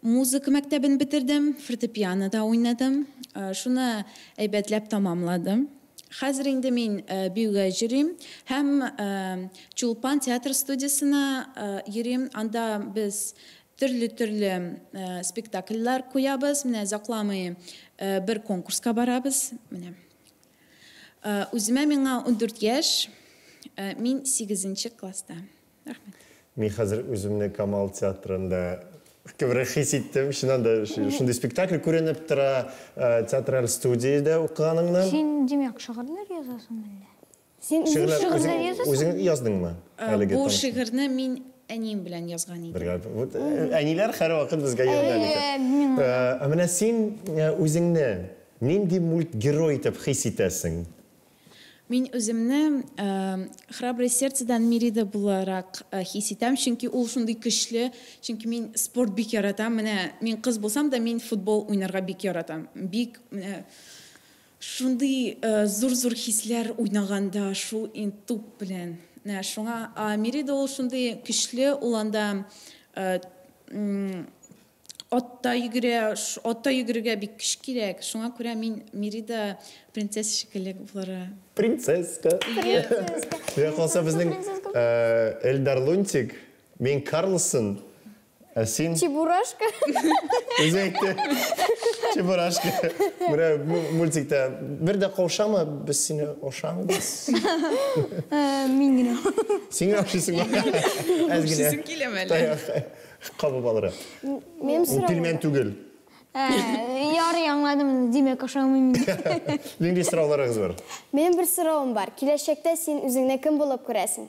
музыка мәктәбен бетердем, фортепианода уйнадым, шуны әйбәтләп тамамладым. Хәзер инде мин биюгә йөрим һәм Чулпан театр студиясенә йөрим. Анда без төрле-төрле спектакльләр куябыз. Менә озакламый бер конкурска барабыз. Менә. Үземә миңа 14 яшь, мин 8 класста. Рәхмәт. Мин хәзер үземне Камал театрында кебрәк хис иттем. Чыннан да шундый спектакль күренеп тора, театраль студиядә укыганыңны. Син, димәк, шигырьләр язасың әллә? Син үзең шигырьләр язасың? Үзең яздыңмы? Әлеге Бу таныш- шигырьне мин әнием белән язган идем. Бергә. Вот, әниләр һәрвакыт безгә ярдәм итә. Ә менә син үзеңне нинди мультгерой итеп хис итәсең? Мин үземне Храброе сердцедан Мерида буларак хис итәм, чөнки ул шундый көчле, чөнки мин спорт бик яратам. Менә мин кыз булсам да, мин футбол уйнарга бик яратам. Бик менә шундый зур-зур хисләр уйнаганда шул туп белән. Менә шуңа, Мерида ул шундый көчле, ул анда Атта йөгерә, атта йөгерергә бик көч кирәк. Шуңа күрә мин Мерида принцесса шикелле булырга. Принцесска. Миңа калса безнең Эльдар Лунтик, мин Карлсон, ә син? Чебурашка. Үзе әйтте. Чебурашка. Менә мультикта бер дә каушама, без сине ошамыйбыз. Мин генә. Син генә ошыйсыңмы? Әз генә. Ошыйсың киләме әллә? Кабып алырга. Минем Ул соравым. пилмән түгел. Ярый, аңладым. Димәк, ошамыйм инде. Нинди сорауларыгыз бар? Минем бер соравым бар. Киләчәктә син үзеңне кем булып күрәсең?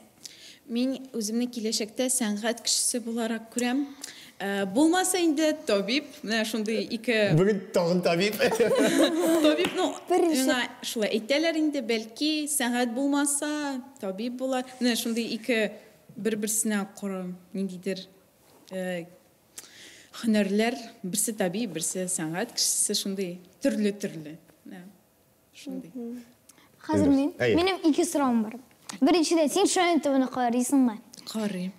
Мин үземне киләчәктә сәнгать кешесе буларак күрәм. Булмаса инде табиб, менә шундый ике... Бүген тагын табиб. Табиб, ну, миңа шулай әйтәләр инде, бәлки сәнгать булмаса, табиб була. Менә шундый ике бер-берсенә коры ниндидер һөнәрләр, берсе табиб, берсе сәнгать кешесе, шундый төрле-төрле. Шундый. Хәзер мин. Минем ике соравым бар. Беренчедән, син Шаян ТВны карыйсыңмы? Карыйм.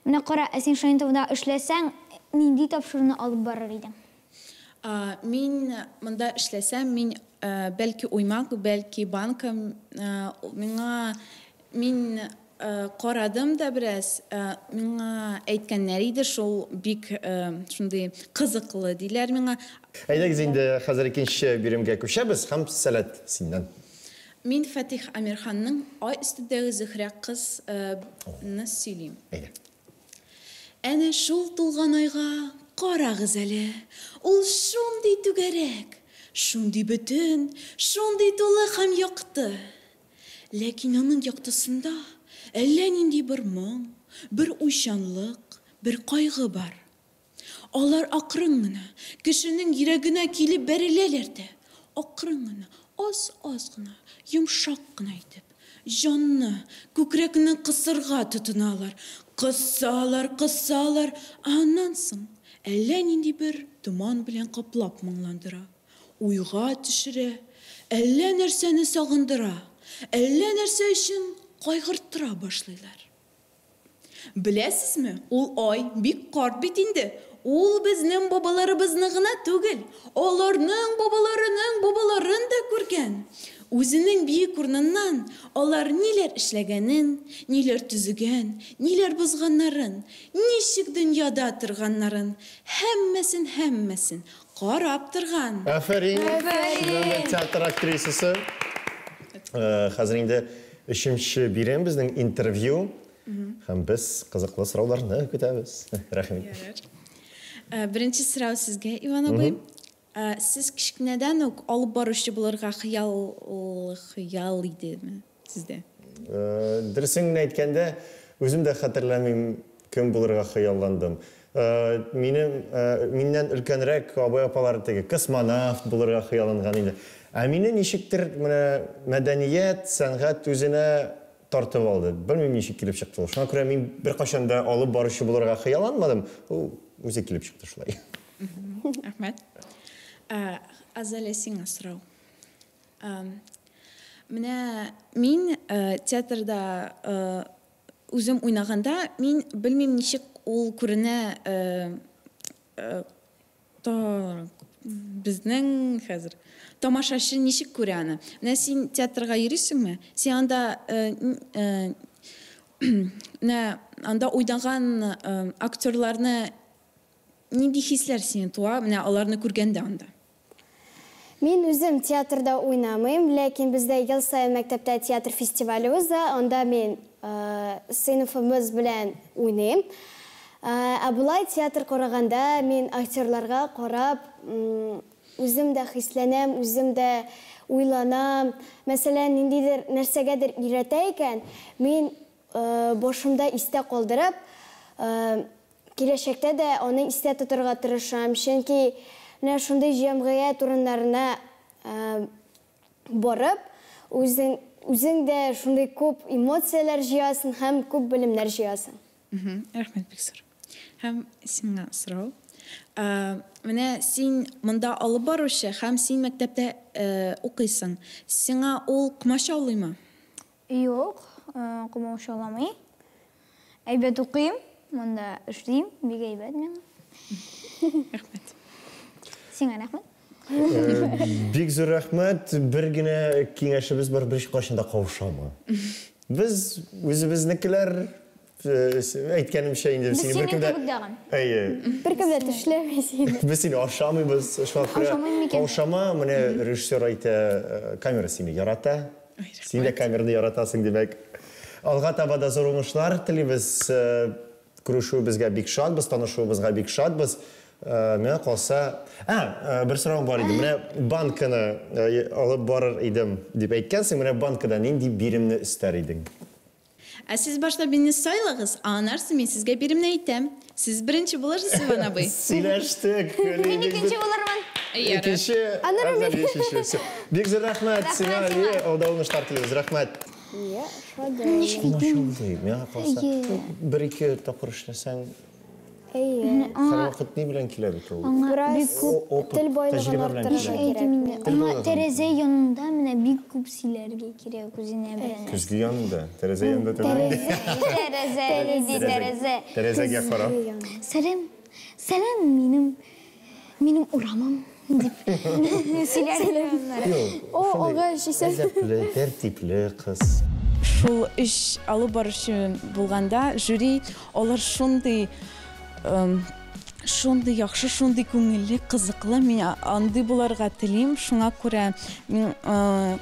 Менә кара, ә син Шаян ТВда эшләсәң, нинди тапшыруны алып барыр идең? Мин монда эшләсәм, мин бәлки уймак, бәлки банка, миңа мин карадым да бераз, миңа әйткәннәр иде, шул бик шундый кызыклы диләр миңа. Әйдәгез инде хәзер икенче биремгә күчәбез һәм сәләт синнән. Мин Фатих Әмирханның Ай өстендәге Зөһрә кыз-ны сөйлим. Әйдә. Әнә шул тулган айга карагыз әле. Ул шундый түгәрәк, шундый бөтен, шундый тулы һәм якты. Ләкин аның яктысында әллә нинди бер моң, бер уйчанлык, бер кайгы бар. Алар акрын гына, кешенең йөрәгенә килеп бәреләләр дә, акрын гына, аз-аз гына, йомшак кына итеп, җанны, күкрәкне кысырга тотыналар. Кысалар, кысалар, ә аннан соң әллә нинди бер томан белән каплап моңландыра, уйга төшерә, әллә нәрсәне сагындыра, әллә нәрсә өчен кайгырттыра башлыйлар. Беләсезме, ул ай бик карт бит инде. Ул безнең бабаларыбызны гына түгел, аларның бабаларының бабаларын да күргән. Үзенең биек урыныннан алар ниләр эшләгәнен, ниләр төзегән, ниләр бозганнарын, ничек дөньяда торганнарын, һәммәсен, һәммәсен карап торган. Афәрин! Афәрин! Театр актрисасы. Хәзер инде өченче бирем безнең интервью. Һәм без кызыклы сорауларны көтәбез. Рәхмәт. Беренче сорау сезгә, Иван абый. Сез кечкенәдән үк алып баручы булырга хыял хыял идеме сездә? Дөресен генә әйткәндә, үзем дә хәтерләмим, кем булырга хыялландым. Минем миннән өлкәнрәк абый-апалар теге космонавт булырга хыялланган инде. Ә мине ничектер менә мәдәният, сәнгать үзенә тартып алды. Белмим, ничек килеп чыкты ул. Шуңа күрә мин беркайчан да алып баручы булырга хыялланмадым. Ул үзе килеп чыкты шулай. Рәхмәт. Азалия, сиңа сорау. Менә мин театрда үзем уйнаганда, мин белмим, ничек ул күренә безнең хәзер тамашачы ничек күрә аны. Менә син театрга йөрисеңме? Син анда менә анда уйнаган актерларны нинди хисләр сине туа, менә аларны күргәндә анда? Мин үзем театрда уйнамыйм, ләкин бездә ел саен мәктәптә театр фестивале уза, анда мин сыйныфыбыз белән уйныйм. Ә болай театр караганда мин актерларга карап үзем дә хисләнәм, үзем дә уйланам. Мәсәлән, ниндидер нәрсәгәдер өйрәтә икән, мин башымда истә калдырып, киләчәктә дә аны истә тотарга тырышам. Чөнки менә шундый җәмгыять урыннарына барып, үзең үзең дә шундый күп эмоцияләр җыясың һәм күп белемнәр җыясың. Рәхмәт бик зур. Һәм сиңа сорау. Менә син монда алып баручы һәм син мәктәптә укыйсың. Сиңа ул комачаулыймы? Юк, комачауламый. Әйбәт укыйм. Монда эшлим, бик әйбәт миңа. Рәхмәт. Сиңа рәхмәт. Бик зур рәхмәт. Бер генә киңәшебез бар, беркайчан да каушама. Без үзебезнекеләр, әйткәнемчә инде, Без сине синең беркем дә кебек тагын. Әйе. Беркем дә тешләми сине. Без сине ашамыйбыз, шуңа күрә Ашамыйм микән? каушама, менә режиссер әйтә, камера сине ярата. Син дә камераны яратасың, димәк. Алга таба да зур уңышлар телибез. Күрешүебезгә бик шатбыз, танышуыбызга бик шатбыз. Миңа калса, бер соравым бар иде. Менә банканы алып барыр идем дип әйткәнсең, менә банкада нинди биремне өстәр идең? Ә сез башта мине сайлагыз, ә аннары мин сезгә биремне әйтәм. Сез беренче булырсыз, Иван абый. Сөйләштек. Мин икенче булырмын. Икенче, Аннары мин. Азалия өченче. Бик зур рәхмәт сиңа, Алия. Алда уңышлар телибез. Рәхмәт. Ничек әйтим? Комачаулый, миңа калса, бер-ике тапкыр эшләсәң, Әйе. һәрвакыт ни белән килә бит ул? Бераз Бик күп Опыт, тел байлыгын тәҗрибә белән арттырырга килә. кирәк. Әйтим инде. Тел Аңа байлыгын. тәрәзә янында менә бик күп сөйләргә кирәк үзенә белән. Көзге янында, тәрәзә янында түгел инде. Тәрәзә, нинди тәрәзә. Тәрәзәгә карап. Сәлам, сәлам минем, минем урамым дип сөйләргә. Юк, О, шундый агач исән. Әдәпле, тәртипле кыз. Шул өч алып баручы булганда жюри алар шундый шундый яхшы, шундый күңелле, кызыклы. Мин андый буларга телим. Шуңа күрә мин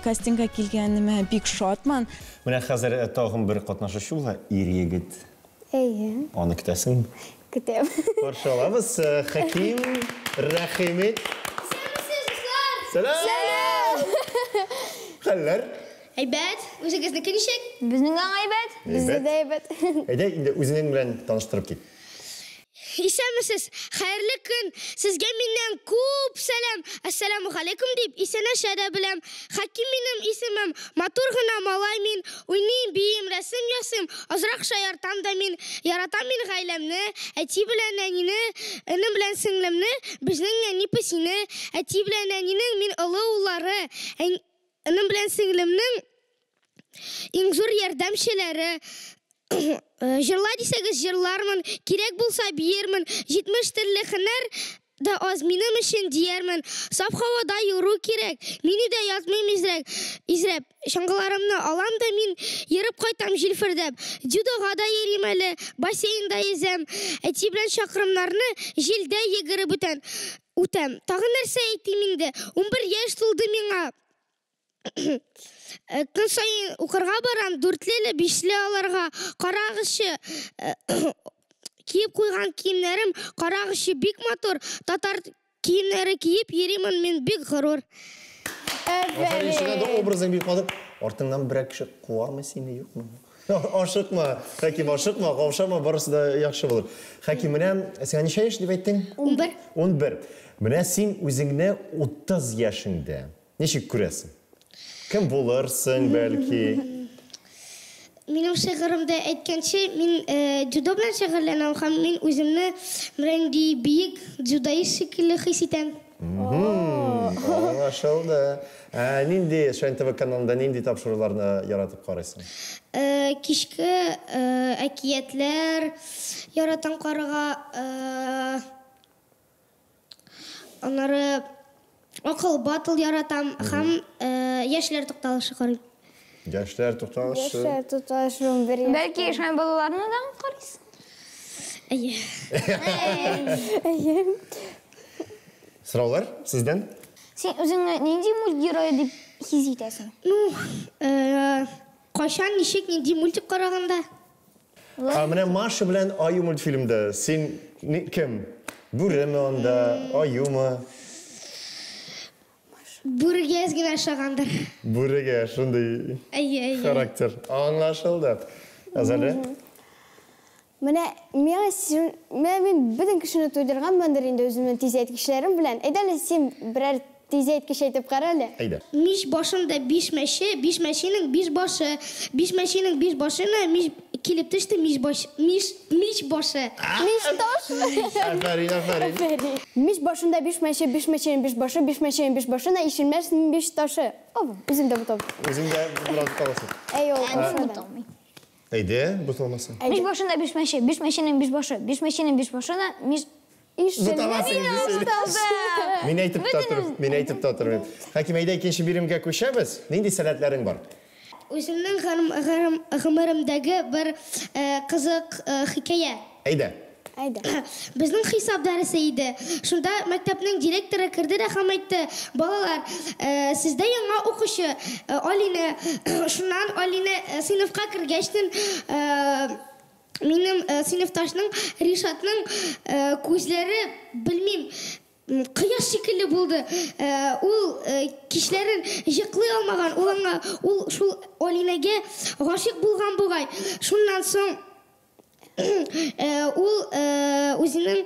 кастингка килгәнемә бик шатмын. Менә хәзер тагын бер катнашучы була, ир егет. Әйе. Аны көтәсеңме? Көтәм. Каршы алабыз, Хәким Рәхимит. Сәлам! Сәлам! Хәлләр? Әйбәт, үзегезнеке ничек? Безнең аңа әйбәт. Бездә дә әйбәт. Әйдә, инде үзенең белән таныштырып кит. Исәнмесез, хәерле көн. Сезгә миннән күп сәлам. Ассаламу алейкум дип исәнләшә дә беләм. Хаким минем исемем, матур гына малай мин. Уйныйм, биим, рәсем ясыйм, азрак шаяртам да мин. Яратам мин гаиләмне, әти белән әнине, энем белән сеңлемне, безнең әни песине. Әти белән әнинең мин олы уллары, энем белән сеңлемнең иң зур ярдәмчеләре. Җырла дисәгез җырлармын, кирәк булса биермен, 70 төрле һөнәр да аз минем өчен диярмен. Саф һавада йөрү кирәк, мине дә язмыйм изрәк. Изрәп, чаңгыларымны алам да мин йөреп кайтам җилфердәп. Дзюдога да йөрим әле, бассейнда йөзәм. Әти белән чакрымнарны җилдә йөгереп үтәм. Тагын нәрсә әйтим инде? 11 яшь тулды миңа. Көн саен укырга барам, дүртле, бишле аларга. Карагызчы, киеп куйган киемнәрем, карагызчы бик матур. Татар киемнәре киеп йөримен мин бик горур. Афәрин, чыннан да образың бик матур. Артыңнан берәр кеше куамы сине, юкмы? Ашыкма, Хәким, ашыкма, каушама, барысы да яхшы булыр. Хәким, менә сиңа ничә яшь дип әйттең? 11. 11. Менә син үзеңне 30 яшеңдә ничек күрәсең? Кем булырсың, бәлки? Минем шигыремдә әйткәнче, мин дзюдо белән шөгыльләнәм һәм мин үземне бернинди биек дзюдоист шикелле хис итәм. Аңлашылды. Нинди Шаян ТВ каналында нинди тапшыруларны яратып карыйсың? Кичке әкиятләр яратам карарга, аннары Акыл батл яратам һәм яшьләр тукталышы карыйм. Яшьләр тукталышы. Яшьләр тукталышы бер. Бәлки Шаян балаларны да карыйсың? Әйе. Әйе. Сораулар сездән? Син үзеңне нинди мульт герое дип хис итәсең? Ну, кайчан, ничек, нинди мультик караганда? Менә Маша белән Аю мультфильмда син кем? Бүреме анда, аюмы? Бүрегә әз генә ошагандыр. Бүрегә шундый Әйе, әйе. характер. Аңлашылды. Азалия? Менә миңа син, менә мин бөтен кешене туйдырганмындыр инде үземнең тиз әйткечләрем белән. Әйдә әле син берәр тиз әйткеч әйтеп кара әле. Әйдә. Мич башында биш мәче, биш мәченең биш башы, биш мәченең биш башына мич килеп төште мич баш, мич, мич башы. Мич таш. Афәрин, афәрин. Афәрин. Мич башында биш мәче, биш мәченең биш башы, биш мәченең биш башына ишелмәс мич ташы. О, үзем дә бутам. Үзең дә бераз буталасың. Әй, ул Ә, мин ошады. буталмыйм. Әйдә, буталмаса. Биш башында биш мәче, биш мәченең биш башы, биш мәченең биш башына биш Буталасың инде син. Мин әйтеп тә тор, мин әйтеп тә тормыйм. Хәким, әйдә икенче биремгә күчәбез. Нинди сәләтләрең бар? Үземнең гомеремдәге бер кызык хикәя. Әйдә. Әйдә. Безнең хисап дәресе иде. Шунда мәктәпнең директоры керде дә һәм әйтте, Балалар, сездә яңа укучы, Алинә. Шуннан Алинә сыйныфка кергәчтен, минем сыйныфташның Ришатның күзләре, белмим, кояш шикелле булды. Ул кичләрен йоклый алмаган, ул аңа, ул шул Алинәгә гашыйк булган бугай. Шуннан соң ул үзенең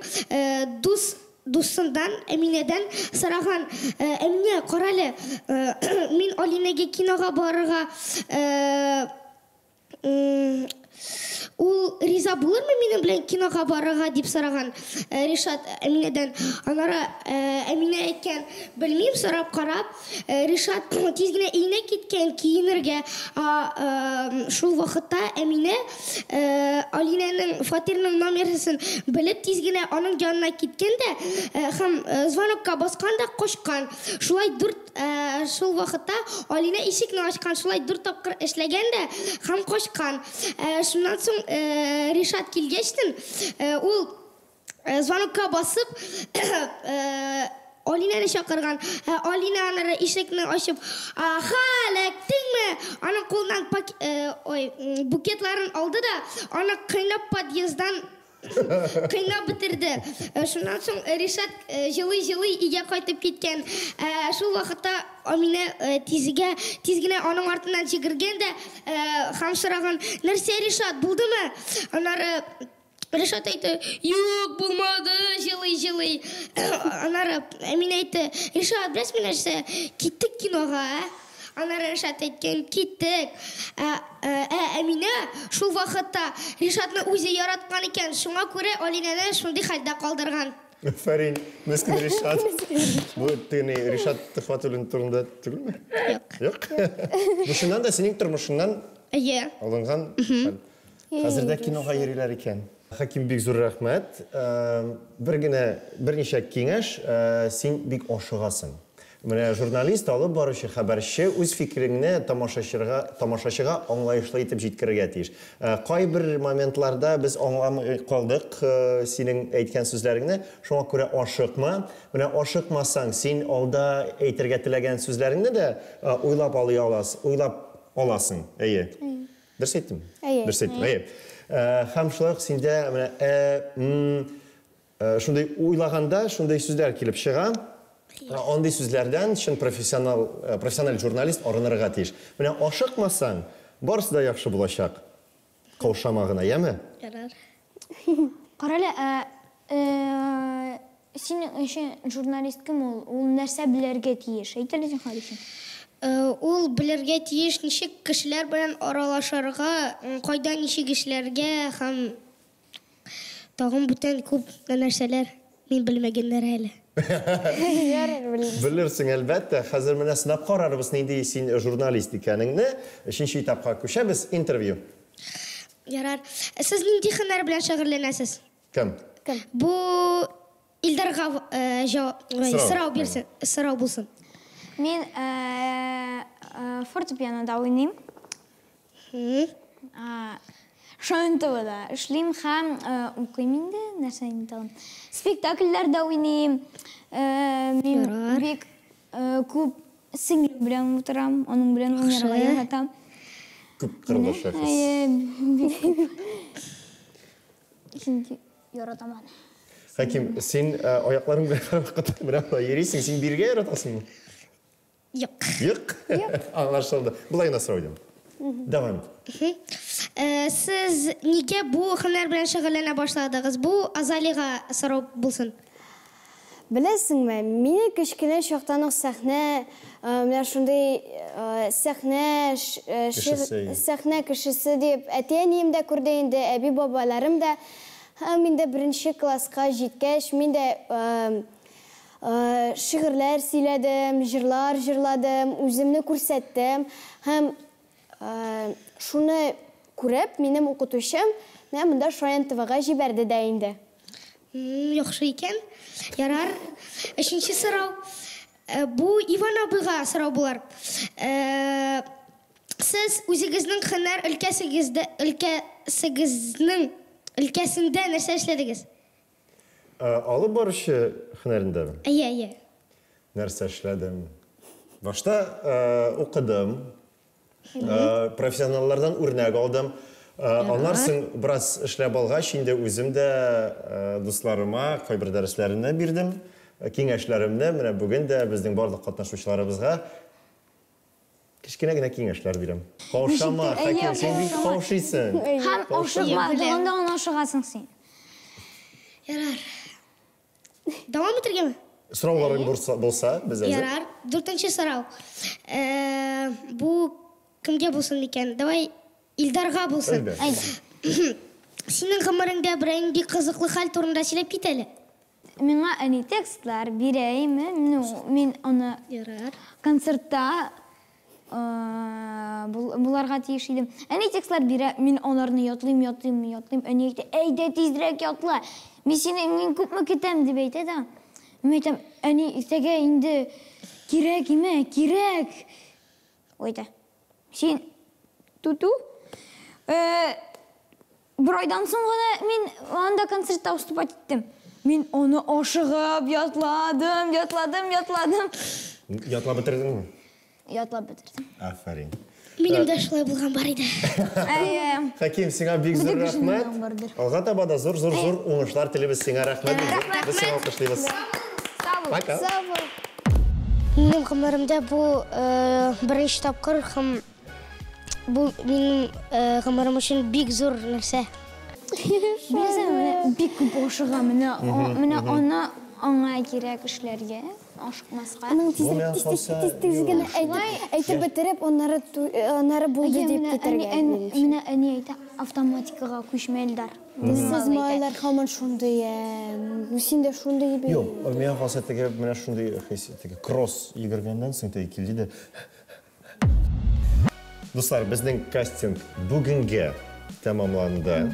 дус дусындан, Әминәдән сораган, Әминә, карале, мин Алинәгә кинога барырга Ул риза булырмы минем белән кинога барырга, дип сораган Ришат Әминәдән. Аннары Әминә әйткән, белмим, сорап кара. Ришат тиз генә өенә киткән киенергә. Шул вакытта Әминә Алинәнең фатирының номерысын белеп, тиз генә аның янына киткән дә һәм звонокка баскан да качкан. Шулай дүрт Шул вакытта Алинә ишекне ачкан, шулай дүрт тапкыр эшләгән дә һәм качкан. Шуннан соң Ришат килгәчтен, ул звонокка басып, Алинәне чакырган. Алинә аннары ишекне ачып, Аха, эләктеңме? Аның кулыннан ой, букетларын алды да, аны кыйнап подъезддан Кыйнап бетерде. Шуннан соң Ришат җылый-җылый өйгә кайтып киткән. Шул вакытта Аминә тизгә, тиз генә аның артыннан йөгергән дә һәм сораган, Нәрсә, Ришат, булдымы? Аннары Ришат әйтте, Юк, булмады, җылый-җылый. Аннары Әминә әйтте, Ришат, беләсеңме нәрсә, киттек кинога, ә? Аннары Ришат әйткән, Киттек. Ә, ә Әминә шул вакытта Ришатны үзе яраткан икән, шуңа күрә Алинәне шундый хәлдә калдырган. Афәрин, мескен Ришат. Бу теге Ришат Төхвәтуллин турында түгелме? Юк. Юк? Бу чыннан да синең тормышыңнан Әйе. алынган хәл. Хәзер дә кинога йөриләр икән. Хәким, бик зур рәхмәт. Бер генә, берничә киңәш, син бик ашыгасың. Менә журналист, алып баручы, хәбәрче үз фикереңне тамашачырга, тамашачыга аңлаешлы итеп җиткерергә тиеш. Кайбер моментларда без аңламый калдык синең әйткән сүзләреңне, шуңа күрә ашыкма. Менә ашыкмасаң, син алда әйтергә теләгән сүзләреңне дә уйлап алый алас, уйлап аласың. Әйе. Дөрес әйттемме? Әйе. Дөрес әйттем, әйе. Һәм шулай ук синдә менә ә, м, Шундый уйлаганда шундый сүзләр килеп чыга. Андый сүзләрдән чын профессионал, профессиональ журналист арынырга тиеш. Менә ашыкмасаң, барысы да яхшы булачак. Каушама гына, яме? Ярар. Карале, ә синең өчен журналист кем ул? Ул нәрсә белергә тиеш? Әйт әле зинһар өчен. Ул белергә тиеш ничек кешеләр белән аралашырга, кайда ничек эшләргә һәм Тагын бүтән күп нәрсәләр мин белмәгәннәр әле. Ярар, белерсең. Белерсең, әлбәттә. Хәзер менә сынап карарбыз, нинди син журналист икәнеңне. Өченче этапка күчәбез, интервью. Ярар. Сез нинди һөнәр белән шөгыльләнәсез? Кем? Кем? Бу Илдарга җавап, сорау бирсен, сорау булсын. Мин фортепианода уйныйм. Шаян ТВда эшлим һәм укыйм инде, нәрсә инде тагын. Спектакльләрдә уйныйм. Мин бик күп сеңлем белән утырам, аның белән уйнарга яратам. Күп кырлы шәхес. Әйе, бик күп. Чөнки яратам аны. Хәким, син аякларың белән һәрвакыт менә болай йөрисең, син биергә яратасыңмы? Юк. Юк? Аңлашылды. Болай гына сорау идем. Дәвам ит. Сез нигә бу һөнәр белән шөгыльләнә башладыгыз? Бу Азалига сорау булсын. Беләсеңме, мине кечкенә чактан ук сәхнә, менә шундый сәхнә, сәхнә кешесе дип әти-әнием дә күрде инде, әби-бабаларым да. Һәм инде беренче класска җиткәч, мин дә Шигырьләр сөйләдем, җырлар җырладым, үземне күрсәттем һәм шуны күреп, минем укытучым менә монда Шаян ТВга җибәрде дә инде. Яхшы икән. Ярар. Өченче сорау. Бу Иван абыйга сорау булыр. Сез үзегезнең һөнәр өлкәсегездә өлкәсегезнең өлкәсендә нәрсә эшләдегез? Алып баручы һөнәрендәме? Әйе, әйе. Нәрсә эшләдем? Башта укыдым. Профессионаллардан үрнәк алдым. Аннан соң бераз эшләп алгач, инде үзем дә дусларыма кайбер дәресләремне бирдем, киңәшләремне. Менә бүген дә безнең барлык катнашучыларыбызга кечкенә генә киңәшләр бирәм. Каушама, Хәким, син бик каушыйсың. Һәм ашыкма, доганда гына ашыгасың син. Ярар. Дәвам итәргәме? Сорауларың булса, без әзер. Ярар. Дүртенче сорау. Бу кемгә булсын микән? Давай Илдарга булсын. Әйдә. Синең гомереңдә берәр нинди кызыклы хәл турында сөйләп кит әле. Миңа әни текстлар бирә име, ну, мин аны Ярар. концертта буларга тиеш идем. Әни текстлар бирә, мин аларны ятлыйм, ятлыйм, ятлыйм. Әни әйтә, әйдә тизрәк ятла. Мин сине мин күпме көтәм дип әйтә дә. Мин әйтәм, әни иртәгә инде кирәк име, кирәк. Ул әйтә, син туту. Бер айдан соң гына мин анда концертта выступать иттем. Мин аны ашыгып ятладым, ятладым, ятладым. Ятлап бетердеңме? Ятлап бетердем. Афәрин. Минем дә шулай булган бар иде. Әйе. Хәким, сиңа бик зур Бөтен кешенең рәхмәт. дә бардыр. Алга таба да зур, зур, зур уңышлар телибез сиңа. Рәхмәт. Рәхмәт. Без сиңа алкышлыйбыз. Сау бул. Пока. Сау бул. Минем гомеремдә бу беренче тапкыр һәм бу минем гомерем өчен бик зур нәрсә. Беләсеңме, менә бик күп ашыга, менә менә аны аңа кирәк эшләргә, ашыкмаска. Аның тизрәк тиз тиз тиз тиз генә әйтеп, әйтеп бетереп, аннары аннары булды Әйе, дип менә әни, китәргә. әни, менә әни әйтә, автоматикага күчмә, Илдар. Сез малайлар һаман шундый, ну син дә шундый бит. Юк, миңа калса теге менә шундый хис, теге кросс йөгергәннән соң теге килде дә. Дуслар, безнең кастинг бүгенгә тәмамланды.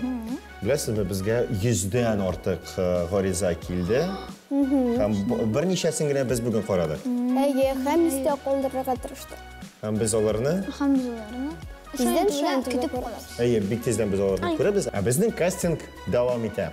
Беләсезме, безгә 100дән артык гариза килде. Һәм берничәсен генә без бүген карадык. Әйе, һәм истә калдырырга тырыштык. Һәм без аларны Һәм без аларны Тиздән Шаян Шаян көтеп ТВ калабыз. Әйе, бик тиздән без аларны күрәбез. Ә безнең кастинг дәвам итә.